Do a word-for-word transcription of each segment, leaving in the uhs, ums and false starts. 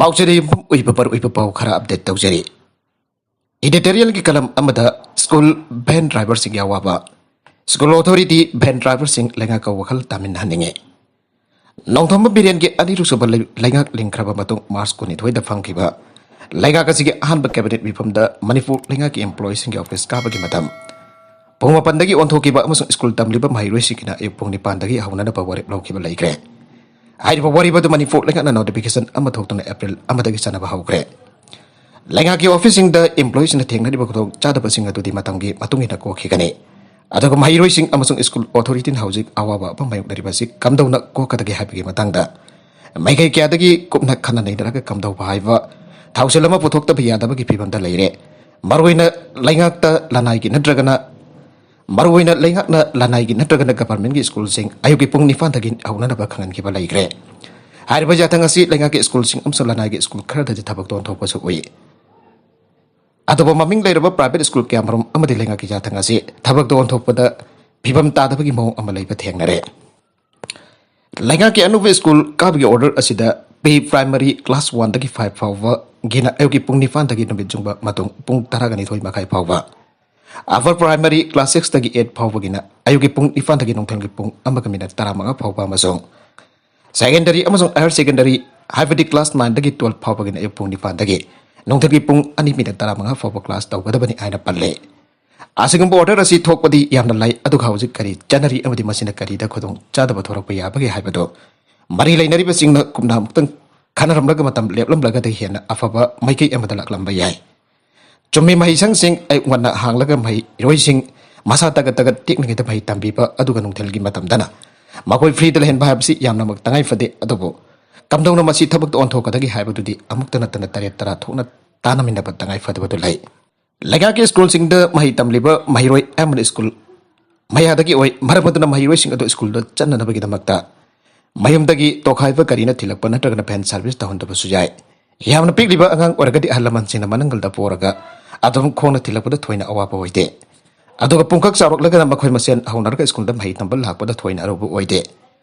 ꯄꯥꯎꯖꯦꯜ ꯌꯨꯝꯐꯝ ꯑꯣꯏꯕ ꯃꯔꯨꯑꯣꯏꯕ ꯄꯥꯎ ꯈꯔ ꯑꯞꯗꯦꯠ ꯇꯧꯖꯔꯤ꯫ ꯏꯗꯤꯇꯣꯔꯤꯌꯦꯜꯒꯤ ꯀꯂꯝ ꯑꯃꯗ ꯁ꯭ꯀꯨꯜ ꯚꯦꯟ ꯗ꯭ꯔꯥꯏꯚꯔꯁꯤꯡꯒꯤ ꯑꯋꯥꯕ, ꯁ꯭ꯀꯨꯜ ꯑꯣꯊꯣꯔꯤꯇꯤ ꯚꯦꯟ ꯗ꯭ꯔꯥꯏꯚꯔꯁꯤꯡ ꯂꯩꯉꯥꯛꯀ ꯋꯥꯈꯜ ꯇꯥꯃꯤꯟꯅꯍꯟꯅꯤꯡꯉꯤ꯫ ꯅꯣꯡꯊꯣꯝꯕꯝ ꯕꯤꯔꯦꯟꯒꯤ ꯑꯅꯤꯔꯛꯁꯨꯕ ꯂꯩ-, ꯂꯩꯉꯥꯛ ꯂꯤꯡꯈ꯭ꯔꯕ ꯃꯇꯨꯡ ꯃꯥꯔꯆ ꯀꯨꯟꯅꯤꯊꯣꯏꯗ ꯐꯝꯈꯤꯕ ꯂꯩꯉꯥꯛ ꯑꯁꯤꯒꯤ ꯑꯍꯥꯟꯕ ꯀꯦꯕꯤꯅꯦꯠ ꯃꯤꯐꯝꯗ ꯃꯅꯤꯄꯨꯔ ꯂꯩꯉꯥꯛꯀꯤ ꯏꯝꯄ꯭ꯂꯣꯌꯤꯁꯤꯡꯒꯤ ꯑꯣꯐꯤꯁ ꯀꯥꯕꯒꯤ ꯃꯇꯝ ꯄꯨꯡ ꯃꯥꯄꯟꯗꯒꯤ ꯑꯣꯟꯊꯣꯛꯈꯤꯕ ꯑꯃꯁꯨꯡ ꯁ꯭ꯀꯨꯜ ꯇꯝꯂꯤꯕ ꯃꯍꯩꯔꯣꯏꯁꯤꯡꯒꯤꯅ ꯑꯌꯨꯛ ꯄꯨꯡ ꯅꯤꯄꯥꯟꯗꯒꯤ ꯍꯧꯅꯅꯕ ꯋꯥꯔꯦꯞ ꯂꯧꯈꯤꯕ ꯂꯩꯈ꯭ꯔꯦ꯫ ꯍꯥꯏꯔꯤꯕ ꯋꯥꯔꯦꯞ ꯑꯗꯨ ꯃꯅꯤꯄꯨꯔ ꯂꯩꯉꯥꯛꯅ ꯅꯣꯇꯤꯐꯤꯀꯦꯁꯟ ꯑꯃ ꯊꯣꯛꯇꯨꯅ ꯑꯦꯄ꯭ꯔꯤꯜ ꯑꯃꯗꯒꯤ ꯆꯠꯅꯕ ꯍꯧꯈ꯭ꯔꯦ꯫ ꯂꯩꯉꯥꯛꯀꯤ ꯑꯣꯐꯤꯁꯁꯤꯡꯗ ꯏꯝꯄ꯭ꯂꯣꯌꯤꯁꯤꯡꯅ ꯊꯦꯡꯅꯔꯤꯕ ꯈꯨꯗꯣꯡꯆꯥꯗꯕꯁꯤꯡ ꯑꯗꯨꯗꯤ ꯃꯇꯝꯒꯤ ꯃꯇꯨꯡ ꯏꯟꯅ ꯀꯣꯛꯈꯤꯒꯅꯤ꯫ ꯑꯗꯨꯒ ꯃꯍꯩꯔꯣꯏꯁꯤꯡ ꯑꯃꯁꯨꯡ ꯁ꯭ꯀꯨꯜ ꯑꯣꯊꯣꯔꯤꯇꯤꯅ ꯍꯧꯖꯤꯛ ꯑꯋꯥꯕ ꯑꯃ ꯃꯥꯌꯣꯛꯅꯔꯤꯕ ꯑꯁꯤ ꯀꯝꯗꯧꯅ ꯀꯣꯛꯀꯗꯒꯦ ꯍꯥꯏꯕꯒꯤ ꯃꯇꯥꯡꯗ ꯃꯥꯏꯀꯩ ꯀꯌꯥꯗꯒꯤ ꯀꯨꯞꯅ ꯈꯟꯅ ꯅꯩꯅꯔꯒ ꯀꯝꯗꯧꯕ ꯍꯥꯏꯕ ꯊꯧꯁꯤꯜ ꯑꯃ ꯄꯨꯊꯣꯛꯇꯕ ꯌꯥꯗꯕꯒꯤ ꯐꯤꯕꯝꯗ ꯂꯩꯔꯦ꯫ ꯃꯔꯨꯑꯣꯏꯅ ꯂꯩꯉꯥꯛꯇ ꯂꯅꯥꯏꯒꯤ ꯅꯠꯇ꯭ꯔꯒꯅ ꯃꯔꯨꯑꯣꯏꯅ ꯂꯩꯉꯥꯛꯅ ꯂꯅꯥꯏꯒꯤ ꯅꯠꯇ꯭ꯔꯒꯅ ꯒꯚꯔꯟꯃꯦꯟꯠꯀꯤ ꯁ꯭ꯀꯨꯜꯁꯤꯡ ꯑꯌꯨꯛꯀꯤ ꯄꯨꯡ ꯅꯤꯄꯥꯟꯗꯒꯤ ꯍꯧꯅꯅꯕ ꯈꯪꯍꯟꯈꯤꯕ ꯂꯩꯈ꯭ꯔꯦ꯫ ꯍꯥꯏꯔꯤꯕ ꯌꯥꯊꯪ ꯑꯁꯤ ꯂꯩꯉꯥꯛꯀꯤ ꯁ꯭ꯀꯨꯜꯁꯤꯡ ꯑꯃꯁꯨꯡ ꯂꯅꯥꯏꯒꯤ ꯁ꯭ꯀꯨꯜ ꯈꯔꯗꯗꯤ ꯊꯕꯛꯇ ꯑꯣꯟꯊꯣꯛꯄꯁꯨ ꯎꯏ꯫ ꯑꯗꯨꯕꯨ ꯃꯃꯤꯡ ꯂꯩꯔꯕ ꯄ꯭ꯔꯥꯏꯚꯦꯠ ꯁ꯭ꯀꯨꯜ ꯀꯌꯥꯃꯔꯨꯝ ꯑꯃꯗꯤ ꯂꯩꯉꯥꯛꯀꯤ ꯌꯥꯊꯪ ꯑꯁꯤ ꯊꯕꯛꯇ ꯑꯣꯟꯊꯣꯛꯄꯗ ꯐꯤꯕꯝ ꯇꯥꯗꯕꯒꯤ ꯃꯑꯣꯡ ꯑꯃ ꯂꯩꯕ ꯊꯦꯡꯅꯔꯦ꯫ ꯂꯩꯉꯥꯛꯀꯤ ꯑꯅꯧꯕ ꯁ꯭ꯀꯨꯜ ꯀꯥꯕꯒꯤ ꯑꯣꯔꯗꯔ ꯑꯁꯤꯗ ꯄ꯭ꯔꯤ ꯄ꯭ꯔꯥꯏꯃꯔꯤ ꯀ꯭ꯂꯥꯁ ꯋꯥꯟꯗꯒꯤ ꯐꯥꯏꯚ ꯐꯥꯎꯕꯒꯤꯅ ꯑꯌꯨꯛꯀꯤ ꯄꯨꯡ ꯅꯤꯄꯥꯟꯗꯒꯤ ꯅꯨꯃꯤꯠ ꯌꯨꯡꯕ ꯃꯇꯨꯡ ꯄꯨꯡ ꯇꯔꯥꯒ ꯅꯤꯊꯣꯏ ꯃꯈꯥꯏ ꯐꯥꯎꯕ, ꯑꯄꯔ ꯄ꯭ꯔꯥꯏꯃꯔꯤ ꯀ꯭ꯂꯥꯁ ꯁꯤꯛꯁꯇꯒꯤ ꯑꯩꯠ ꯐꯥꯎꯕꯒꯤꯅ ꯑꯌꯨꯛꯀꯤ ꯄꯨꯡ ꯅꯤꯄꯥꯟꯗꯒꯤ ꯅꯨꯡꯊꯤꯜꯒꯤ ꯄꯨꯡ ꯑꯃꯒ ꯃꯤꯅꯠ ꯇꯔꯥꯃꯉꯥ ꯐꯥꯎꯕ ꯑꯃꯁꯨꯡ ꯁꯦꯀꯦꯟꯗꯔꯤ ꯑꯃꯁꯨꯡ ꯍꯥꯌꯔ ꯁꯦꯀꯦꯟꯗꯔꯤ, ꯍꯥꯏꯕꯗꯤ ꯀ꯭ꯂꯥꯁ ꯅꯥꯏꯟꯗꯒꯤ ꯇꯨꯋꯦꯜꯐ ꯐꯥꯎꯕꯒꯤꯅ ꯑꯌꯨꯛ ꯄꯨꯡ ꯅꯤꯄꯥꯟꯗꯒꯤ ꯅꯨꯡꯊꯤꯜꯒꯤ ꯄꯨꯡ ꯑꯅꯤ ꯃꯤꯅꯠ ꯇꯔꯥꯃꯉꯥ ꯐꯥꯎꯕ ꯀ꯭ꯂꯥꯁ ꯇꯧꯒꯗꯕꯅꯤ ꯍꯥꯏꯅ ꯄꯜꯂꯤ꯫ ꯑꯁꯤꯒꯨꯝꯕ ꯑꯣꯔꯗꯔ ꯑꯁꯤ ꯊꯣꯛꯄꯗꯤ ꯌꯥꯝꯅ ꯂꯥꯏ, ꯑꯗꯨꯒ ꯍꯧꯖꯤꯛ ꯀꯔꯤ ꯆꯠꯅꯔꯤ ꯑꯃꯗꯤ ꯃꯁꯤꯅ ꯀꯔꯤꯗ ꯈꯨꯗꯣꯡ ꯆꯥꯗꯕ ꯊꯣꯔꯛꯄ ꯌꯥꯕꯒꯦ ꯍꯥꯏꯕꯗꯨ ꯃꯔꯤ ꯂꯩꯅꯔꯤꯕꯁꯤꯡꯅ ꯀꯨꯞꯅ ꯑꯃꯨꯛꯇꯪ ꯈꯟꯅꯔꯝꯂꯒ ꯃꯇꯝ ꯂꯦꯞꯂꯝꯂꯒꯗꯤ ꯍꯦꯟꯅ ꯑꯐꯕ ꯃꯥꯏꯀꯩ ꯑꯃꯗ ꯂꯥꯛꯂꯝꯕ ꯌꯥꯏ꯫ ꯆꯨꯝꯃꯤ, ꯃꯍꯩꯁꯪꯁꯤꯡ ꯑꯌꯨꯛ ꯉꯟꯅ ꯍꯥꯡꯂꯒ ꯃꯍꯩꯔꯣꯏꯁꯤꯡ ꯃꯁꯥ ꯇꯒꯠ ꯇꯒꯠ ꯇꯦꯛꯂꯤꯉꯩꯗ ꯃꯍꯩ ꯇꯝꯕꯤꯕ, ꯑꯗꯨꯒ ꯅꯨꯡꯊꯤꯜꯒꯤ ꯃꯇꯝꯗꯅ ꯃꯈꯣꯏ ꯐ꯭ꯔꯤꯗ ꯂꯩꯍꯟꯕ ꯍꯥꯏꯕꯁꯤ ꯌꯥꯝꯅꯃꯛ ꯇꯉꯥꯏ ꯐꯗꯦ꯫ ꯑꯗꯨꯕꯨ ꯀꯝꯗꯧꯅ ꯃꯁꯤ ꯊꯕꯛꯇ ꯑꯣꯟꯊꯣꯛꯀꯗꯒꯦ ꯍꯥꯏꯕꯗꯨꯗꯤ ꯑꯃꯨꯛꯇ ꯅꯠꯇꯅ ꯇꯔꯦꯠ ꯇꯔꯥ ꯊꯣꯛꯅ ꯇꯥꯟꯅꯃꯤꯟꯅꯕ ꯇꯉꯥꯏ ꯐꯗꯕꯗꯨ ꯂꯩ꯫ ꯂꯩꯉꯥꯛꯀꯤ ꯁ꯭ꯀꯨꯜꯁꯤꯡꯗ ꯃꯍꯩ ꯇꯝꯂꯤꯕ ꯃꯍꯩꯔꯣꯏ ꯑꯌꯥꯝꯕꯅ ꯁ꯭ꯀꯨꯜ ꯃꯌꯥꯗꯒꯤ ꯑꯣꯏ꯫ ꯃꯔꯝ ꯑꯗꯨꯅ ꯃꯍꯩꯔꯣꯏꯁꯤꯡ ꯑꯗꯨ ꯁ꯭ꯀꯨꯜꯗ ꯆꯠꯅꯅꯕꯒꯤꯗꯃꯛꯇ ꯃꯌꯨꯝꯗꯒꯤ ꯇꯣꯈꯥꯏꯕ ꯒꯥꯔꯤꯅ ꯊꯤꯜꯂꯛꯄ ꯅꯠꯇ꯭ꯔꯒꯅ ꯚꯦꯟ ꯁꯥꯔꯚꯤꯁ ꯇꯧꯍꯟꯗꯕꯁꯨ ꯌꯥꯏ꯫ ꯌꯥꯝꯅ ꯄꯤꯛꯂꯤꯕ ꯑꯉꯥꯡ ꯑꯣꯏꯔꯒꯗꯤ ꯑꯍꯜ ꯂꯃꯟꯁꯤꯡꯅ ꯃꯅꯪꯒꯜꯗ ꯄꯣꯔꯒ ꯑꯗꯨꯝ ꯈꯣꯡꯅ ꯊꯤꯜꯂꯛꯄꯗ ꯊꯣꯏꯅ ꯑꯋꯥꯕ ꯑꯣꯏꯗꯦ꯫ ꯑꯗꯨꯒ ꯄꯨꯡꯀꯛ ꯆꯥꯎꯔꯛꯂꯒꯅ ꯃꯈꯣꯏ ꯃꯁꯦꯟ ꯍꯧꯅꯔꯒ ꯁ꯭ꯀꯨꯜꯗ ꯃꯍꯩ ꯇꯝꯕ ꯂꯥꯛꯄꯗ ꯊꯣꯏꯅ ꯑꯔꯨꯕ ꯑꯣꯏꯗꯦ꯫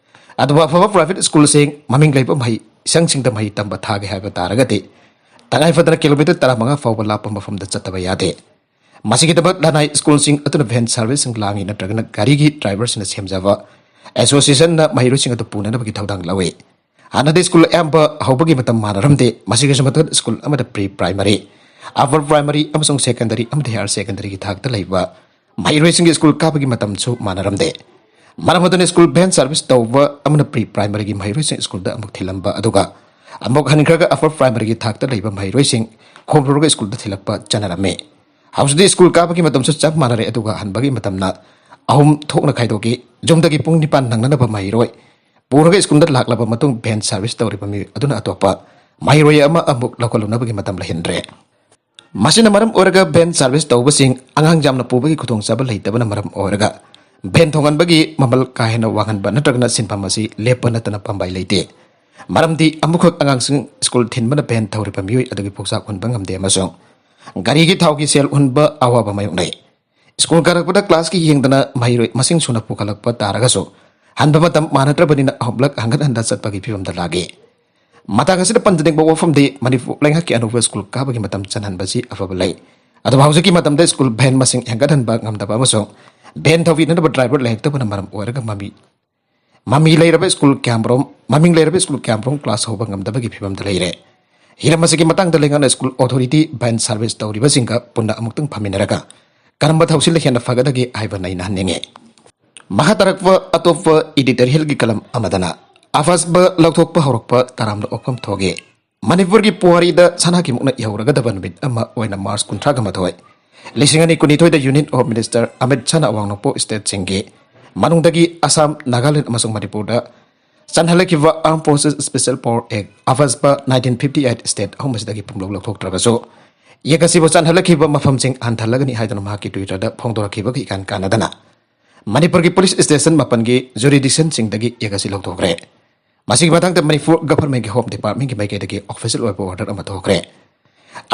ꯑꯗꯨꯕꯨ ꯑꯐꯕ ꯄ꯭ꯔꯥꯏꯚꯦꯠ ꯁ꯭ꯀꯨꯜꯁꯤꯡ, ꯃꯃꯤꯡ ꯂꯩꯕ ꯃꯍꯩ ꯏꯁꯪꯁꯤꯡꯗ ꯃꯍꯩ ꯇꯝꯕ ꯊꯥꯒꯦ ꯍꯥꯏꯕ ꯇꯥꯔꯒꯗꯤ ꯇꯉꯥꯏ ꯐꯗꯅ ꯀꯤꯂꯣꯃꯤꯇꯔ ꯇꯔꯥꯃꯉꯥ ꯐꯥꯎꯕ ꯂꯥꯞꯄ ꯃꯐꯝꯗ ꯆꯠꯇꯕ ꯌꯥꯗꯦ꯫ ꯃꯁꯤꯒꯤꯗꯃꯛ ꯂꯅꯥꯏ ꯁ꯭ꯀꯨꯜꯁꯤꯡ ꯑꯗꯨꯅ ꯚꯦꯟ ꯁꯥꯔꯚꯤꯁꯁꯤꯡ ꯂꯥꯡꯏ ꯅꯠꯇ꯭ꯔꯒꯅ ꯒꯥꯔꯤꯒꯤ ꯗ꯭ꯔꯥꯏꯚꯔꯁꯤꯡꯅ ꯁꯦꯝꯖꯕ ꯑꯦꯁꯣꯁꯤꯌꯦꯁꯟꯅ ꯃꯍꯩꯔꯣꯏꯁꯤꯡ ꯑꯗꯨ ꯄꯨꯅꯅꯕꯒꯤ ꯊꯧꯗꯥꯡ ꯂꯧꯏ꯫ ꯍꯥꯟꯅꯗꯤ ꯁ꯭ꯀꯨꯜ ꯑꯌꯥꯝꯕ ꯍꯧꯕꯒꯤ ꯃꯇꯝ ꯃꯥꯟꯅꯔꯝꯗꯦ꯫ ꯃꯁꯤꯒꯤꯁꯨ ꯃꯊꯛꯇ ꯁ꯭ꯀꯨꯜ ꯑꯃꯗ ꯄ꯭ꯔꯤ ꯄ꯭ꯔꯥꯏꯃꯔꯤ, ꯑꯄꯔ ꯄ꯭ꯔꯥꯏꯃꯔꯤ ꯑꯃꯁꯨꯡ ꯁꯦꯀꯦꯟꯗꯔꯤ ꯑꯃꯗꯤ ꯍꯥꯌꯔ ꯁꯦꯀꯦꯟꯗꯔꯤꯒꯤ ꯊꯥꯛꯇ ꯂꯩꯕ ꯃꯍꯩꯔꯣꯏꯁꯤꯡꯒꯤ ꯁ꯭ꯀꯨꯜ ꯀꯥꯕꯒꯤ ꯃꯇꯝꯁꯨ ꯃꯥꯟꯅꯔꯝꯗꯦ꯫ ꯃꯔꯝ ꯑꯗꯨꯅ ꯁ꯭ꯀꯨꯜ ꯚꯦꯟ ꯁꯥꯔꯚꯤꯁ ꯇꯧꯕ ꯑꯃꯅ ꯄ꯭ꯔꯤ ꯄ꯭ꯔꯥꯏꯃꯔꯤꯒꯤ ꯃꯍꯩꯔꯣꯏꯁꯤꯡ ꯁ꯭ꯀꯨꯜꯗ ꯑꯃꯨꯛ ꯊꯤꯜꯂꯝꯕ, ꯑꯗꯨꯒ ꯑꯃꯨꯛ ꯍꯟꯈ꯭ꯔꯒ ꯑꯄꯔ ꯄ꯭ꯔꯥꯏꯃꯔꯤꯒꯤ ꯊꯥꯛꯇ ꯂꯩꯕ ꯃꯍꯩꯔꯣꯏꯁꯤꯡ ꯈꯣꯝꯂꯨꯔꯒ ꯁ꯭ꯀꯨꯜꯗ ꯊꯤꯜꯂꯛꯄ ꯆꯠꯅꯔꯝꯃꯤ꯫ ꯍꯧꯖꯤꯛꯇꯤ ꯁ꯭ꯀꯨꯜ ꯀꯥꯕꯒꯤ ꯃꯇꯝꯁꯨ ꯆꯞ ꯃꯥꯟꯅꯔꯦ, ꯑꯗꯨꯒ ꯍꯟꯕꯒꯤ ꯃꯇꯝꯅ ꯑꯍꯨꯝ ꯊꯣꯛꯅ ꯈꯥꯏꯗꯣꯛꯏ꯫ ꯌꯨꯝꯗꯒꯤ ꯄꯨꯡ ꯅꯤꯄꯥꯟ ꯅꯪꯅꯅꯕ ꯃꯍꯩꯔꯣꯏ ꯄꯨꯔꯒ ꯁ꯭ꯀꯨꯜꯗ ꯂꯥꯛꯂꯕ ꯃꯇꯨꯡ ꯚꯦꯟ ꯁꯥꯔꯚꯤꯁ ꯇꯧꯔꯤꯕ ꯃꯤꯑꯣꯏ ꯑꯗꯨꯅ ꯑꯇꯣꯞꯄ ꯃꯍꯩꯔꯣꯏ ꯑꯃ ꯑꯃꯨꯛ ꯂꯧꯈꯠꯂꯨꯅꯕꯒꯤ ꯃꯇꯝ ꯂꯩꯍꯟꯗ꯭ꯔꯦ꯫ ꯃꯁꯤꯅ ꯃꯔꯝ ꯑꯣꯏꯔꯒ ꯚꯦꯟ ꯁꯥꯔꯚꯤꯁ ꯇꯧꯕꯁꯤꯡ ꯑꯉꯥꯡ ꯌꯥꯝꯅ ꯄꯨꯕꯒꯤ ꯈꯨꯗꯣꯡꯆꯥꯕ ꯂꯩꯇꯕꯅ ꯃꯔꯝ ꯑꯣꯏꯔꯒ ꯚꯦꯟ ꯊꯣꯡꯍꯟꯕꯒꯤ ꯃꯃꯜ ꯀꯥ ꯍꯦꯟꯅ ꯋꯥꯡꯍꯟꯕ ꯅꯠꯇ꯭ꯔꯒꯅ ꯁꯤꯟꯐꯝ ꯑꯁꯤ ꯂꯦꯞꯄ ꯅꯠꯇꯅ ꯄꯥꯝꯕꯩ ꯂꯩꯇꯦ꯫ ꯃꯔꯝꯗꯤ ꯑꯃꯨꯛꯈꯛ ꯑꯉꯥꯡꯁꯤꯡ ꯁ꯭ꯀꯨꯜ ꯊꯤꯟꯕꯅ ꯚꯦꯟ ꯊꯧꯔꯤꯕ ꯃꯤꯑꯣꯏ ꯑꯗꯨꯒꯤ ꯄꯣꯠꯆꯥꯛ ꯍꯨꯟꯕ ꯉꯝꯗꯦ ꯑꯃꯁꯨꯡ ꯒꯥꯔꯤꯒꯤ ꯊꯥꯎꯒꯤ ꯁꯦꯜ ꯍꯨꯟꯕ ꯑꯋꯥꯕ ꯃꯥꯌꯣꯛꯅꯩ꯫ ꯁ꯭ꯀꯨꯜ ꯀꯥꯔꯛꯄꯗ ꯀ꯭ꯂꯥꯁꯀꯤ ꯌꯦꯡꯗꯅ ꯃꯍꯩꯔꯣꯏ ꯃꯁꯤꯡ ꯁꯨꯅ ꯄꯨꯈꯠꯂꯛꯄ ꯇꯥꯔꯒꯁꯨ ꯍꯟꯕ ꯃꯇꯝ ꯃꯥꯟꯅꯗ꯭ꯔꯕꯅꯤꯅ ꯑꯍꯨꯝꯂꯛ ꯍꯟꯒꯠ ꯍꯟꯗ ꯆꯠꯄꯒꯤ ꯐꯤꯕꯝꯗ ꯂꯥꯛꯏ꯫ ꯃꯇꯥꯡ ꯑꯁꯤꯗ ꯄꯟꯖꯅꯤꯡꯕ ꯋꯥꯐꯝꯗꯤ ꯃꯅꯤꯄꯨꯔ ꯂꯩꯉꯥꯛꯀꯤ ꯑꯅꯧꯕ ꯁ꯭ꯀꯨꯜ ꯀꯥꯕꯒꯤ ꯃꯇꯝ ꯆꯟꯍꯟꯕꯁꯤ ꯑꯐꯕ ꯂꯩ꯫ ꯑꯗꯨꯕꯨ ꯍꯧꯖꯤꯛꯀꯤ ꯃꯇꯝꯗ ꯁ꯭ꯀꯨꯜ ꯚꯦꯟ ꯃꯁꯤꯡ ꯍꯦꯟꯒꯠꯍꯟꯕ ꯉꯝꯗꯕ ꯑꯃꯁꯨꯡ ꯚꯦꯟ ꯊꯧꯕꯤꯅꯅꯕ ꯗ꯭ꯔꯥꯏꯚꯔ ꯂꯩꯔꯛꯇꯕꯅ ꯃꯔꯝ ꯑꯣꯏꯔꯒ ꯃꯃꯤ ꯃꯃꯤ ꯂꯩꯔꯕ ꯁ꯭ꯀꯨꯜ ꯀꯌꯥꯃꯔꯨꯝ, ꯃꯃꯤꯡ ꯂꯩꯔꯕ ꯁ꯭ꯀꯨꯜ ꯀꯌꯥꯃꯔꯨꯝ ꯀ꯭ꯂꯥꯁ ꯍꯧꯕ ꯉꯝꯗꯕꯒꯤ ꯐꯤꯕꯝꯗ ꯂꯩꯔꯦ꯫ ꯍꯤꯔꯝ ꯑꯁꯤꯒꯤ ꯃꯇꯥꯡꯗ ꯂꯩꯉꯥꯛꯅ ꯁ꯭ꯀꯨꯜ ꯑꯣꯊꯣꯔꯤꯇꯤ, ꯚꯦꯟ ꯁꯥꯔꯚꯤꯁ ꯇꯧꯔꯤꯕꯁꯤꯡꯒ ꯄꯨꯟꯅ ꯑꯃꯨꯛꯇꯪ ꯐꯝꯃꯤꯟꯅꯔꯒ ꯀꯔꯝꯕ ꯊꯧꯁꯤꯜꯅ ꯍꯦꯟꯅ ꯐꯒꯗꯒꯦ ꯍꯥꯏꯕ ꯅꯩꯅꯍꯟꯅꯤꯡꯉꯤ꯫ ꯃꯈꯥ ꯇꯥꯔꯛꯄ ꯑꯇꯣꯞꯄ ꯏꯗꯤꯇꯣꯔꯤꯌꯦꯜꯒꯤ ꯀꯂꯝ ꯑꯃꯗꯅ ꯑꯐꯁꯕ ꯂꯧꯊꯣꯛꯄ ꯍꯧꯔꯛꯄ ꯇꯔꯥꯝꯅ ꯑꯣꯛꯐꯝ ꯊꯣꯛꯏ꯫ ꯃꯅꯤꯄꯨꯔꯒꯤ ꯄꯨꯋꯥꯔꯤꯗ ꯁꯅꯥꯒꯤ ꯃꯨꯛꯅ ꯏꯍꯧꯔꯒꯗꯕ ꯅꯨꯃꯤꯠ ꯑꯃ ꯑꯣꯏꯅ ꯃꯥꯔꯆ ꯀꯨꯟꯊ꯭ꯔꯥꯒ ꯃꯥꯊꯣꯏ, ꯂꯤꯁꯤꯡ ꯑꯅꯤ ꯀꯨꯟꯅꯤꯊꯣꯏꯗ Union of Minister ꯑꯃꯤꯠ ꯁꯥꯍꯅ ꯑꯋꯥꯡ ꯅꯣꯡꯄꯣꯛ ꯁ꯭ꯇꯦꯠꯁꯤꯡꯒꯤ ꯃꯅꯨꯡꯗꯒꯤ ꯑꯁꯥꯝ, ꯅꯥꯒꯥꯂꯦꯟ ꯑꯃꯁꯨꯡ ꯃꯅꯤꯄꯨꯔꯗ ꯆꯟꯍꯜꯂꯛꯈꯤꯕ Armed Forces Special Power Act, ꯑꯐꯁꯕ nineteen fifty eight, state ꯑꯍꯨꯝ ꯑꯁꯤꯗꯒꯤ ꯄꯨꯝꯂꯧ ꯂꯧꯊꯣꯛꯇ꯭ꯔꯕꯁꯨ, ꯑꯦꯛ ꯑꯁꯤꯕꯨ ꯆꯟꯍꯜꯂꯛꯈꯤꯕ ꯃꯐꯝꯁꯤꯡ ꯍꯟꯊꯍꯜꯂꯒꯅꯤ ꯍꯥꯏꯗꯨꯅ ꯃꯍꯥꯛꯀꯤ Twitter-ꯗ ꯐꯣꯡꯗꯣꯔꯛꯈꯤꯕꯒ ꯏꯀꯥꯟ ꯀꯥꯟꯅꯗꯅ, ꯃꯅꯤꯄꯨꯔꯒꯤ ꯄꯨꯂꯤꯁ ꯁ꯭ꯇꯦꯁꯟ ꯃꯥꯄꯟꯒꯤ ꯖꯨꯔꯤꯗꯤꯛꯁꯟꯁꯤꯡꯗꯒꯤ ꯑꯦꯛ ꯑꯁꯤ ꯂꯧꯊꯣꯛꯈ꯭ꯔꯦ꯫ ꯃꯁꯤꯒꯤ ꯃꯇꯥꯡꯗ ꯃꯅꯤꯄꯨꯔ ꯒꯚꯔꯟꯃꯦꯟꯒꯤ ꯍꯣꯝ ꯗꯤꯄꯥꯔꯠꯃꯦꯟꯒꯤ ꯃꯥꯏꯀꯩꯗꯒꯤ ꯑꯣꯐꯤꯁꯤꯌꯦꯜ ꯑꯣꯏꯕ ꯑꯣꯔꯗꯔ ꯑꯃ ꯊꯣꯛꯈ꯭ꯔꯦ꯫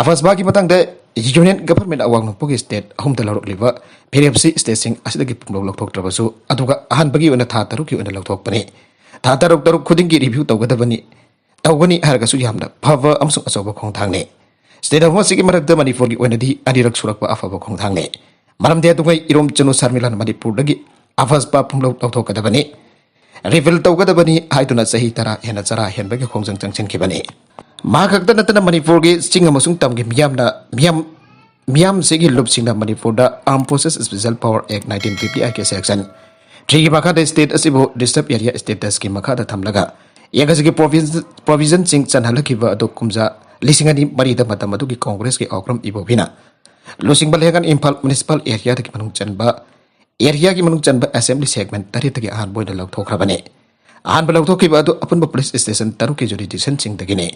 ꯑꯐꯁꯕꯥꯒꯤ ꯃꯇꯥꯡꯗ ꯌꯨꯅꯤꯌꯟ ꯒꯚꯔꯟꯃꯦꯟ ꯑꯋꯥꯡ ꯅꯣꯡꯄꯣꯛꯀꯤ ꯁ꯭ꯇꯦꯠ ꯑꯍꯨꯝꯗ ꯂꯧꯔꯛꯂꯤꯕ ꯐꯤꯔꯦꯞꯁꯤ ꯁ꯭ꯇꯦꯠꯁꯤꯡ ꯑꯁꯤꯗꯒꯤ ꯄꯨꯝꯂꯧ ꯂꯧꯊꯣꯛꯇ꯭ꯔꯕꯁꯨ, ꯑꯗꯨꯒ ꯑꯍꯥꯟꯕꯒꯤ ꯑꯣꯏꯅ ꯊꯥ ꯇꯔꯨꯛꯀꯤ ꯑꯣꯏꯅ ꯂꯧꯊꯣꯛꯄꯅꯤ꯫ ꯊꯥ ꯇꯔꯨꯛ ꯇꯔꯨꯛ ꯈꯨꯗꯤꯡꯒꯤ ꯔꯤꯚ꯭ꯌꯨ ꯇꯧꯒꯗꯕꯅꯤ꯫ ꯇꯧꯒꯅꯤ ꯍꯥꯏꯔꯒꯁꯨ ꯌꯥꯝꯅ ꯐꯕ ꯑꯃꯁꯨꯡ ꯑꯆꯧꯕ ꯈꯣꯡꯊꯥꯡꯅꯤ꯫ ꯁ꯭ꯇꯦꯠ ꯑꯍꯨꯝ ꯑꯁꯤꯒꯤ ꯃꯔꯛꯇ ꯃꯅꯤꯄꯨꯔꯒꯤ ꯑꯣꯏꯅꯗꯤ ꯑꯅꯤꯔꯛ ꯁꯨꯔꯛꯄ ꯑꯐꯕ ꯈꯣꯡꯊꯥꯡꯅꯤ꯫ ꯃꯔꯝꯗꯤ ꯑꯗꯨꯉꯩ ꯏꯔꯣꯝ ꯆꯅꯨ ꯁꯔꯃꯤꯂꯥꯅ ꯃꯅꯤꯄꯨꯔꯗꯒꯤ ꯑꯐꯕ ꯄꯨꯝꯂꯧ ꯂꯧꯊꯣꯛꯀꯗꯕꯅꯤ, ꯔꯤꯄꯤꯜ ꯇꯧꯒꯗꯕꯅꯤ ꯍꯥꯏꯗꯨꯅ ꯆꯍꯤ ꯇꯔꯥ ꯍꯦꯟꯅ ꯆꯔꯥ ꯍꯦꯟꯕꯒꯤ ꯈꯣꯡꯖꯪ ꯆꯪꯁꯤꯟꯈꯤꯕꯅꯤ꯫ ꯃꯍꯥꯛ ꯈꯛꯇ ꯅꯠꯇꯅ ꯃꯅꯤꯄꯨꯔꯒꯤ ꯆꯤꯡ ꯑꯃꯁꯨꯡ ꯇꯝꯒꯤ ꯃꯤꯌꯥꯝꯅ, ꯃꯤꯌꯥꯝ, ꯃꯤꯌꯥꯝꯁꯤꯒꯤ ꯂꯨꯞꯁꯤꯡꯅ ꯃꯅꯤꯄꯨꯔꯗ Armed Forces Special Power Act nineteen fifty eight ꯀꯤ section three ꯒꯤ ꯃꯈꯥꯗ ꯁ꯭ꯇꯦꯠ ꯑꯁꯤꯕꯨ reserve area status ꯀꯤ ꯃꯈꯥꯗ ꯊꯝꯂꯒ Act ꯑꯁꯤꯒꯤ provision, provision ꯁꯤꯡ ꯆꯟꯍꯜꯂꯛꯈꯤꯕ ꯑꯗꯨ ꯀꯨꯝꯖꯥ ꯂꯤꯁꯤꯡ ꯑꯅꯤ ꯃꯔꯤꯗ ꯃꯇꯝ ꯑꯗꯨꯒꯤ ꯀꯣꯡꯒ꯭ꯔꯦꯁꯀꯤ ꯑꯣꯀ꯭ꯔꯝ ꯏꯕꯣꯕꯤꯅ ꯂꯨꯆꯤꯡꯕ ꯂꯩꯉꯥꯛꯅ ꯏꯝꯐꯥꯜ municipal area ꯗꯒꯤ ꯃꯅꯨꯡ ꯆꯟꯕ, area ꯒꯤ ꯃꯅꯨꯡ ꯆꯟꯕ assembly segment ꯇꯔꯦꯠꯇꯒꯤ ꯑꯍꯥꯟꯕ ꯑꯣꯏꯅ ꯂꯧꯊꯣꯛꯈ꯭ꯔꯕꯅꯤ꯫ ꯑꯍꯥꯟꯕ ꯂꯧꯊꯣꯛꯈꯤꯕ ꯑꯗꯨ ꯑꯄꯨꯟꯕ police station ꯇꯔꯨꯛꯀꯤ jurisdiction ꯁꯤꯡꯗꯒꯤꯅꯤ꯫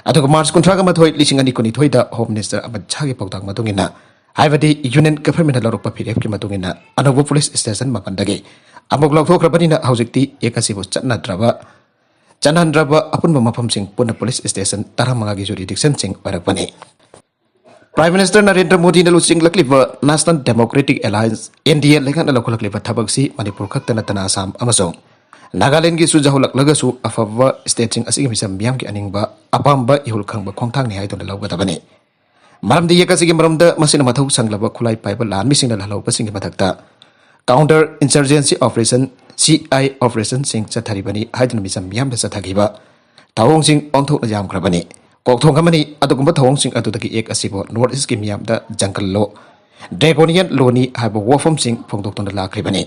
ꯑꯗꯨꯒ March ꯀꯨꯟꯊ꯭ꯔꯥꯒ ꯃꯥꯊꯣꯏ, ꯂꯤꯁꯤꯡ ꯑꯅꯤ ꯀꯨꯟꯅꯤꯊꯣꯏꯗ Home Minister ꯑꯃꯤꯠ ꯁꯥꯍꯒꯤ ꯄꯥꯎꯇꯥꯛ ꯃꯇꯨꯡ ꯏꯟꯅ, ꯍꯥꯏꯕꯗꯤ Union Government ꯅ ꯂꯧꯔꯛꯄ ꯐꯤꯔꯦꯞꯀꯤ ꯃꯇꯨꯡ ꯏꯟꯅ, ꯑꯅꯧꯕ police station ꯃꯥꯄꯟꯗꯒꯤ ꯑꯃꯨꯛ ꯂꯧꯊꯣꯛꯈ꯭ꯔꯕꯅꯤꯅ ꯍꯧꯖꯤꯛꯇꯤ Act ꯑꯁꯤꯕꯨ ꯆꯠꯅꯗ꯭ꯔꯕ, ꯆꯠꯅꯍꯟꯗ꯭ꯔꯕ ꯑꯄꯨꯟꯕ ꯃꯐꯝꯁꯤꯡ ꯄꯨꯟꯅ police station ꯇꯔꯥꯃꯉꯥꯒꯤ jurisdiction ꯁꯤꯡ ꯑꯣꯏꯔꯛꯄꯅꯤ꯫ Prime Minister ꯅꯔꯦꯟꯗ꯭ꯔ ꯃꯣꯗꯤꯅ ꯂꯨꯆꯤꯡꯂꯛꯂꯤꯕ National Democratic Alliance, N D A ꯂꯩꯉꯥꯛꯅ ꯂꯧꯈꯠꯂꯛꯂꯤꯕ ꯊꯕꯛꯁꯤ ꯃꯅꯤꯄꯨꯔ ꯈꯛꯇ ꯅꯠꯇꯅ ꯑꯁꯥꯝ ꯑꯃꯁꯨꯡ ꯅꯥꯒꯥꯂꯦꯟꯒꯤꯁꯨ ꯌꯥꯍꯜꯂꯛꯂꯒꯁꯨ ꯑꯐꯕ state ꯁꯤꯡ ꯑꯁꯤꯒꯤ ꯃꯤꯆꯝ ꯃꯤꯌꯥꯝꯒꯤ ꯑꯅꯤꯡꯕ, ꯑꯄꯥꯝꯕ ꯏꯍꯨꯜ ꯈꯪꯕ ꯈꯣꯡꯊꯥꯡꯅꯤ ꯍꯥꯏꯗꯨꯅ ꯂꯧꯒꯗꯕꯅꯤ꯫ ꯃꯔꯝꯗꯤ Act ꯑꯁꯤꯒꯤ ꯃꯔꯝꯗ ꯃꯁꯤꯅ ꯃꯊꯧ ꯁꯪꯂꯕ ꯈꯨꯠꯂꯥꯏ ꯄꯥꯏꯕ ꯂꯥꯟꯃꯤꯁꯤꯡꯅ ꯂꯥꯜꯍꯧꯕꯁꯤꯡꯒꯤ ꯃꯊꯛꯇ counter insurgency operation, C I operation ꯁꯤꯡ ꯆꯠꯊꯔꯤꯕꯅꯤ ꯍꯥꯏꯗꯨꯅ ꯃꯤꯆꯝ ꯃꯤꯌꯥꯝꯗ ꯆꯠꯊꯈꯤꯕ ꯊꯧꯑꯣꯡꯁꯤꯡ ꯑꯣꯟꯊꯣꯛꯅ ꯌꯥꯝꯈ꯭ꯔꯕꯅꯤ꯫ ꯀꯣꯛꯊꯣꯡ ꯑꯃꯅꯤ꯫ ꯑꯗꯨꯒꯨꯝꯕ ꯊꯧꯑꯣꯡꯁꯤꯡ ꯑꯗꯨꯗꯒꯤ Act ꯑꯁꯤꯕꯨ North East ꯀꯤ ꯃꯤꯌꯥꯝꯗ jungle law, draconian law ꯅꯤ ꯍꯥꯏꯕ ꯋꯥꯐꯝꯁꯤꯡ ꯐꯣꯡꯗꯣꯛꯇꯨꯅ ꯂꯥꯛꯈ꯭ꯔꯤꯕꯅꯤ꯫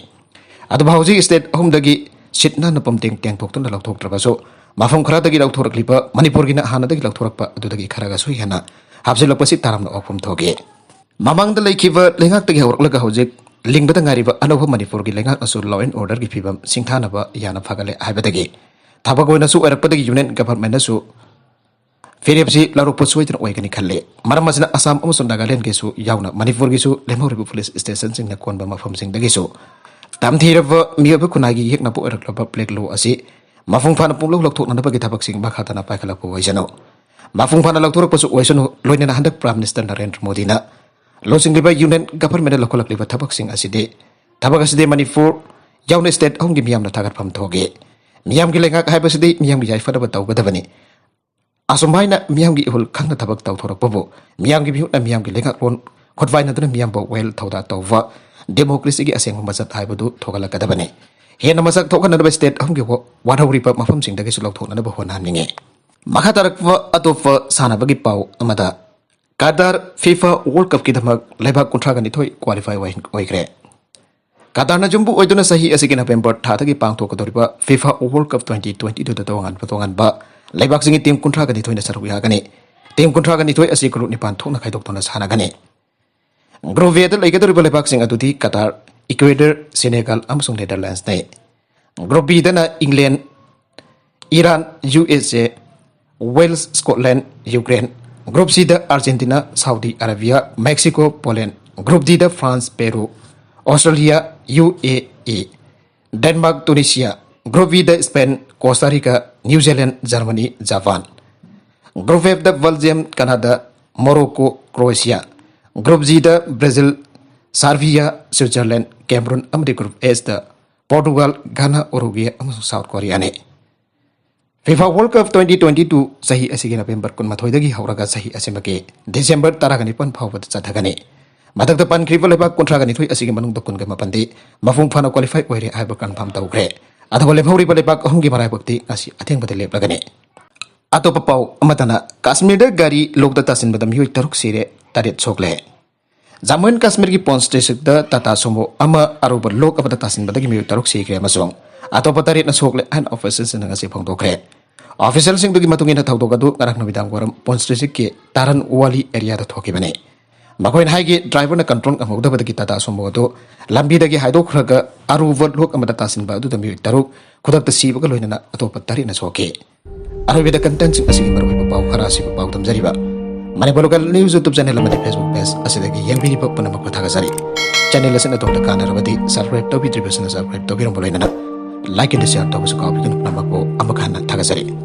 ꯑꯗꯨꯕꯨ ꯍꯧꯖꯤꯛ state ꯑꯍꯨꯝꯗꯒꯤ ꯁꯤꯠ ꯅꯥꯟꯅ ꯄꯨꯝꯇꯦꯡ ꯇꯦꯡꯊꯣꯛꯇꯨꯅ ꯂꯧꯊꯣꯛꯇ꯭ꯔꯕꯁꯨ, ꯃꯐꯝ ꯈꯔꯗꯒꯤ ꯂꯧꯊꯣꯔꯛꯂꯤꯕ, ꯃꯅꯤꯄꯨꯔꯒꯤꯅ ꯍꯥꯟꯅꯗꯒꯤ ꯂꯧꯊꯣꯔꯛꯄ ꯑꯗꯨꯗꯒꯤ ꯈꯔꯒꯁꯨ ꯍꯦꯟꯅ ꯍꯥꯞꯆꯤꯜꯂꯛꯄꯁꯤ ꯇꯔꯥꯝꯅ ꯑꯣꯛꯐꯝ ꯊꯣꯛꯏ꯫ ꯃꯃꯥꯡꯗ ꯂꯩꯈꯤꯕ ꯂꯩꯉꯥꯛꯇꯒꯤ ꯍꯧꯔꯛꯂꯒ ꯍꯧꯖꯤꯛ ꯂꯤꯡꯕꯗ ꯉꯥꯏꯔꯤꯕ ꯑꯅꯧꯕ ꯃꯅꯤꯄꯨꯔꯒꯤ ꯂꯩꯉꯥꯛꯅꯁꯨ law and order ꯒꯤ ꯐꯤꯕꯝ ꯁꯤꯡꯊꯥꯅꯕ ꯌꯥꯅ ꯐꯒꯠꯂꯦ ꯍꯥꯏꯕꯗꯒꯤ ꯊꯕꯛ ꯑꯣꯏꯅꯁꯨ ꯑꯣꯏꯔꯛꯄꯗꯒꯤ Union Government ꯅꯁꯨ ꯐꯤꯔꯦꯞꯁꯤ ꯂꯧꯔꯛꯄ ꯁꯣꯏꯗꯅ ꯑꯣꯏꯒꯅꯤ ꯈꯜꯂꯤ꯫ ꯃꯔꯝ ꯑꯁꯤꯅ ꯑꯁꯥꯝ ꯑꯃꯁꯨꯡ ꯅꯥꯒꯥꯂꯦꯟꯒꯤꯁꯨ ꯌꯥꯎꯅ ꯃꯅꯤꯄꯨꯔꯒꯤꯁꯨ ꯂꯦꯝꯍꯧꯔꯤꯕ police station ꯁꯤꯡꯅ ꯀꯣꯟꯕ ꯃꯐꯝꯁꯤꯡꯗꯒꯤꯁꯨ ꯇꯝꯊꯤꯔꯕ ꯃꯤꯑꯣꯏꯕ ꯈꯨꯟꯅꯥꯏꯒꯤ ꯌꯦꯛꯅꯕ ꯑꯣꯏꯔꯛꯂꯕ black law ꯑꯁꯤ ꯃꯄꯨꯡ ꯐꯥꯅ ꯄꯨꯡꯂꯧ ꯂꯧꯊꯣꯛꯅꯅꯕꯒꯤ ꯊꯕꯛꯁꯤꯡ ꯃꯈꯥ ꯇꯥꯅ ꯄꯥꯏꯈꯠꯂꯛꯄ ꯑꯣꯏꯁꯅꯨ꯫ ꯃꯄꯨꯡ ꯐꯥꯅ ꯂꯧꯊꯣꯔꯛꯄꯁꯨ ꯑꯣꯏꯁꯅꯨ꯫ ꯂꯣꯏꯅꯅ ꯍꯟꯗꯛ Prime Minister ꯅꯔꯦꯟꯗ꯭ꯔ ꯃꯣꯗꯤꯅ ꯂꯨꯆꯤꯡꯂꯤꯕ Union Government ꯅ ꯂꯧꯈꯠꯂꯛꯂꯤꯕ ꯊꯕꯛꯁꯤꯡ ꯑꯁꯤꯗꯤ, ꯊꯕꯛ ꯑꯁꯤꯗꯤ ꯃꯅꯤꯄꯨꯔ ꯌꯥꯎꯅ state ꯑꯍꯨꯝꯒꯤ ꯃꯤꯌꯥꯝꯅ ꯊꯥꯒꯠꯐꯝ ꯊꯣꯛꯏ꯫ ꯃꯤꯌꯥꯝꯒꯤ ꯂꯩꯉꯥꯛ ꯍꯥꯏꯕꯁꯤꯗꯤ ꯃꯤꯌꯥꯝꯒꯤ ꯌꯥꯏꯐꯅꯕ ꯇꯧꯒꯗꯕꯅꯤ꯫ ꯑꯁꯨꯝꯍꯥꯏꯅ ꯃꯤꯌꯥꯝꯒꯤ ꯏꯍꯨꯜ ꯈꯪꯅ ꯊꯕꯛ ꯇꯧꯊꯣꯔꯛꯄꯕꯨ ꯃꯤꯌꯥꯝꯒꯤ ꯃꯤꯍꯨꯠꯅ ꯃꯤꯌꯥꯝꯒꯤ ꯂꯩꯉꯥꯛꯂꯣꯟ ꯈꯣꯠꯋꯥꯏꯅꯗꯨꯅ ꯃꯤꯌꯥꯝꯕꯨ ꯋꯥꯌꯦꯜ ꯊꯧꯗꯥ ꯇꯧꯕ ꯗꯦꯃꯣꯀ꯭ꯔꯦꯁꯤꯒꯤ ꯑꯁꯦꯡꯕ ꯃꯁꯛ ꯍꯥꯏꯕꯗꯨ ꯊꯣꯛꯍꯜꯂꯛꯀꯗꯕꯅꯤ꯫ ꯍꯦꯟꯅ ꯃꯁꯛ ꯊꯣꯛꯍꯟꯅꯅꯕ ꯁ꯭ꯇꯦꯠ ꯑꯍꯨꯝꯒꯤ ꯋꯥ-, ꯋꯥꯠꯍꯧꯔꯤꯕ ꯃꯐꯝꯁꯤꯡꯗꯒꯤꯁꯨ ꯂꯧꯊꯣꯛꯅꯅꯕ ꯍꯣꯠꯅꯍꯟꯅꯤꯡꯉꯤ꯫ ꯃꯈꯥ ꯇꯥꯔꯛꯄ ꯑꯇꯣꯞꯄ ꯁꯥꯟꯅꯕꯒꯤ ꯄꯥꯎ ꯑꯃꯗ, ꯀꯇꯥꯔ ꯐꯤꯐꯥ ꯋꯥꯔꯜ ꯀꯞꯀꯤꯗꯃꯛ ꯂꯩꯕꯥꯛ ꯀꯨꯟꯊ꯭ꯔꯥꯒ ꯅꯤꯊꯣꯏ ꯀ꯭ꯋꯥꯂꯤꯐꯥꯏ ꯑꯣꯏ-, ꯑꯣꯏꯈ꯭ꯔꯦ꯫ ꯀꯇꯥꯔꯅ ꯌꯨꯝꯕꯨ ꯑꯣꯏꯗꯨꯅ ꯆꯍꯤ ꯑꯁꯤꯒꯤ ꯅꯕꯦꯝꯕꯔ ꯊꯥꯗꯒꯤ ꯄꯥꯡꯊꯣꯛꯀꯗꯧꯔꯤꯕ FIFA world cup twenty twenty ꯇꯨꯗ ꯇꯣꯉꯥꯟꯕ ꯇꯣꯉꯥꯟꯕ ꯂꯩꯕꯥꯛꯁꯤꯡꯒꯤ ꯇꯤꯝ ꯀꯨꯟꯊ꯭ꯔꯥꯒ ꯅꯤꯊꯣꯏꯅ ꯁꯔꯨꯛ ꯌꯥꯒꯅꯤ꯫ ꯇꯤꯝ ꯀꯨꯟꯊ꯭ꯔꯥꯒ ꯅꯤꯊꯣꯏ ꯑꯁꯤ ꯒ꯭ꯔꯨꯞ ꯅꯤꯄꯥꯟ ꯊꯣꯛꯅ ꯈꯥꯏꯗꯣꯛꯇꯨꯅ ꯁꯥꯟꯅꯒꯅꯤ꯫ ꯒ꯭ꯔꯨꯞ ꯑꯦꯗ ꯂꯩꯒꯗꯧꯔꯤꯕ ꯂꯩꯕꯥꯛꯁꯤꯡ ꯑꯗꯨꯗꯤ ꯀꯇꯥꯔ, ꯏꯀ꯭ꯋꯦꯗꯔ, ꯁꯦꯅꯦꯒꯥꯜ ꯑꯃꯁꯨꯡ ꯅꯦꯗꯔꯂꯦꯟꯁꯅꯤ꯫ ꯒ꯭ꯔꯨꯞ ꯕꯤꯗꯅ ꯏꯪꯂꯦꯟ, Iran, U S A, Wales, Scotland, Ukraine. Group ꯁꯤꯗ Argentina, Saudi Arabia, Mexico, Poland. Group ꯗꯤꯗ France, Peru, Australia, U A E, Denmark, Tunisia. Group ꯏꯗ Spain, Costa Rica, New Zealand, Germany, Japan. Group ꯑꯦꯐꯗ Belgium, Canada, Morocco, Croatia. Group ꯖꯤꯗ Brazil, Serbia, Switzerland, Cameroon ꯑꯃꯗꯤ group ꯑꯦꯆꯇ Portugal, Ghana, Uruguay ꯑꯃꯁꯨꯡ south ꯀꯣꯔꯤꯌꯥꯅꯤ꯫ FIFA world cup twenty twenty two ꯆꯍꯤ ꯑꯁꯤꯒꯤ November ꯀꯨꯟꯃꯥꯊꯣꯏꯗꯒꯤ ꯍꯧꯔꯒ ꯆꯍꯤ ꯑꯁꯤꯃꯛꯀꯤ ꯗꯤꯁꯦꯝꯕꯔ ꯇꯔꯥꯒ ꯅꯤꯄꯥꯟ ꯐꯥꯎꯕꯗ ꯆꯠꯊꯒꯅꯤ꯫ ꯃꯊꯛꯇ ꯄꯟꯈ꯭ꯔꯤꯕ ꯂꯩꯕꯥꯛ ꯀꯨꯟꯊ꯭ꯔꯥꯒ ꯅꯤꯊꯣꯏ ꯑꯁꯤꯒꯤ ꯃꯅꯨꯡꯗ ꯀꯨꯟꯒ ꯃꯥꯄꯟꯗꯤ ꯃꯄꯨꯡ ꯐꯥꯅ ꯀ꯭ꯋꯥꯂꯤꯐꯥꯏ ꯑꯣꯏꯔꯦ ꯍꯥꯏꯕ ꯀꯟꯐꯥꯔꯝ ꯇꯧꯈ꯭ꯔꯦ꯫ ꯑꯗꯨꯒ ꯂꯦꯝꯍꯧꯔꯤꯕ ꯂꯩꯕꯥꯛ ꯑꯍꯨꯝꯒꯤ ꯃꯔꯥꯏꯕꯛꯇꯤ ꯉꯁꯤ ꯑꯊꯦꯡꯕꯗ ꯂꯦꯞꯂꯒꯅꯤ꯫ ꯑꯇꯣꯞꯄ ꯄꯥꯎ ꯑꯃꯠꯇꯅ, ꯀꯥꯁꯃꯤꯔꯗ ꯒꯥꯔꯤ ꯂꯣꯛꯇ ꯇꯥꯁꯤꯟꯕꯗ ꯃꯤꯑꯣꯏ ꯇꯔꯨꯛ ꯁꯤꯔꯦ, ꯇꯔꯦꯠ ꯁꯣꯛꯂꯦ꯫ ꯖꯝꯃꯨ ꯑꯦꯟ ꯀꯥꯁꯃꯤꯔꯒꯤ ꯄꯣꯟꯁ ꯗꯤꯁꯇ꯭ꯔꯤꯛꯇ ꯇꯥꯇꯥ ꯁꯨꯃꯣ ꯑꯃ ꯑꯔꯨꯕ ꯂꯣꯛ ꯑꯃꯗ ꯇꯥꯁꯤꯟꯕꯗꯒꯤ ꯃꯤꯑꯣꯏ ꯇꯔꯨꯛ ꯁꯤꯈ꯭ꯔꯦ ꯑꯃꯁꯨꯡ ꯑꯇꯣꯞꯄ ꯇꯔꯦꯠꯅ ꯁꯣꯛꯂꯦ ꯍꯥꯏꯅ ꯑꯣꯐꯤꯁꯤꯌꯦꯜꯁꯤꯡꯅ ꯉꯁꯤ ꯐꯣꯡꯗꯣꯛꯈ꯭ꯔꯦ꯫ ꯑꯣꯐꯤꯁꯤꯌꯦꯜꯁꯤꯡꯗꯨꯒꯤ ꯃꯇꯨꯡ ꯏꯟꯅ ꯊꯧꯗꯣꯛ ꯑꯗꯨ ꯉꯔꯥꯡ ꯅꯨꯃꯤꯗꯥꯡ ꯋꯥꯏꯔꯝ ꯄꯣꯟꯁ ꯗꯤꯁꯇ꯭ꯔꯤꯛꯀꯤ ꯇꯥꯔꯟ ꯋꯥꯂꯤ ꯑꯦꯔꯤꯌꯥꯗ ꯊꯣꯛꯈꯤꯕꯅꯤ꯫ ꯃꯈꯣꯏꯅ ꯍꯥꯏꯒꯤ, ꯗ꯭ꯔꯥꯏꯚꯔꯅ ꯀꯟꯇ꯭ꯔꯣꯜ ꯉꯝꯍꯧꯗꯕꯗꯒꯤ ꯇꯥꯇꯥ ꯁꯨꯃꯣ ꯑꯗꯨ ꯂꯝꯕꯤꯗꯒꯤ ꯍꯥꯏꯗꯣꯛꯈ꯭ꯔꯒ ꯑꯔꯨꯕ ꯂꯣꯛ ꯑꯃꯗ ꯇꯥꯁꯤꯟꯕ ꯑꯗꯨꯗ ꯃꯤꯑꯣꯏ ꯇꯔꯨꯛ ꯈꯨꯗꯛꯇ ꯁꯤꯕꯒ ꯂꯣꯏꯅꯅ ꯑꯇꯣꯞꯄ ꯇꯔꯦꯠꯅ ꯁꯣꯛꯈꯤ꯫ ꯑꯔꯣꯏꯕꯗ ꯀꯟꯇꯦꯟꯁꯤꯡ ꯑꯁꯤꯒꯤ ꯃꯔꯨꯑꯣꯏꯕ ꯄꯥꯎ ꯈꯔ ꯑꯁꯤꯕꯨ ꯄꯥꯎꯗꯝꯖꯔꯤꯕ Manipur local news YouTube channel ꯑꯃꯗꯤ ꯐꯦꯁꯕꯨꯛ ꯄꯦꯖ ꯑꯁꯤꯗꯒꯤ ꯌꯦꯡꯕꯤꯔꯤꯕ ꯄꯨꯝꯅꯃꯛꯄꯨ ꯊꯥꯒꯠꯆꯔꯤ꯫ ꯆꯦꯅꯦꯜ ꯑꯁꯤꯅ ꯑꯗꯣꯝꯗ ꯀꯥꯟꯅꯔꯕꯗꯤ ꯁꯕꯁꯀ꯭ꯔꯥꯏꯕ ꯇꯧꯕꯤꯗ꯭ꯔꯤꯕꯁꯤꯡꯅ ꯁꯕꯁꯀ꯭ꯔꯥꯏꯕ ꯇꯧꯕꯤꯔꯝꯕ ꯂꯣꯏꯅꯅ ꯂꯥꯏꯛ ꯑꯦꯟ ꯁꯤꯌꯥꯔ ꯇꯧꯕꯁꯨ ꯀꯥꯎꯕꯤꯒꯅꯨ꯫ ꯄꯨꯝꯅꯃꯛꯄꯨ ꯑꯃꯨꯛ ꯍꯟꯅ ꯊꯥꯒꯠꯆꯔꯤ꯫